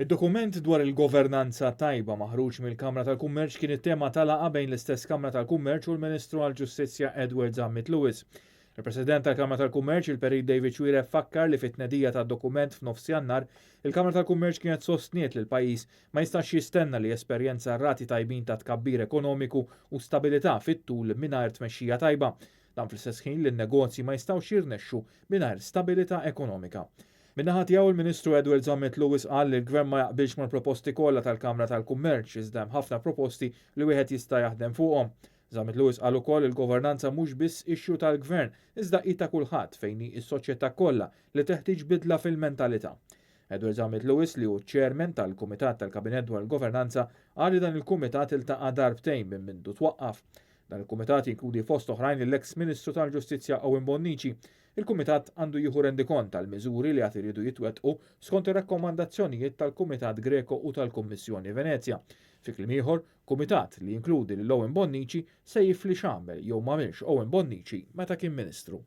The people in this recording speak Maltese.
Id-dokument dwar il-governanza tajba maħruġ mill-Kamra tal-Kummerċ kien it-tema ta' laqgħa bejn l-istess Kamra tal-Kummerċ u l-Ministru għall-Ġustizzja Edward Zammit Lewis. Il-President tal-Kamra tal-Kummerċ, il-Perit David Xuereb, fakkar li fit-tnedija tad-dokument f'nofs Jannar, il-Kamra tal-Kummerċ kienet sostniet li l-pajjiż ma jistax jistenna li jesperjenza rati tajbin ta' tkabbir ekonomiku u stabilità fit-tul mingħajr tmexxija tajba. Dan fl-istess ħin li n-negozji ma jistgħux jirnexxu mingħajr stabilità ekonomika. Min-naħa tiegħu, il-Ministru Edward Zammit Lewis qal li l-Gvern ma jaqbilx mal-proposti kollha tal-Kamra tal-Kummerċ iżda hemm ħafna proposti li wieħed jista' jaħdem fuqhom. Zammit Lewis qal ukoll il-governanza mhux biss issue tal-Gvern iżda hi ta' kulħadd fejn hi s-soċjetà kollha li teħtieġ bidla fil-mentalità. Edward Zammit Lewis, li hu ċ-chairman tal-Kumitat tal-Kabinett dwar il-Governanza, qal li dan il-kumitat iltaqa' darbtejn minn mindu twaqqaf. Dan il-kumitat jinkludi fost oħrajn l-eks Ministru tal-Ġustizzja Owen Bonnici. Il-kumitat għandu jieħu rendikont tal-miżuri li għad iridu jitwettqu skont ir-rakkomandazzjonijiet tal-Kumitat Greco u tal-Kummissjoni Venezja. Fi kliem ieħor, kumitat li jinkludi lil Owen Bonnici se jifli x'għamel jew m'għamilx Owen Bonnici meta kien Ministru.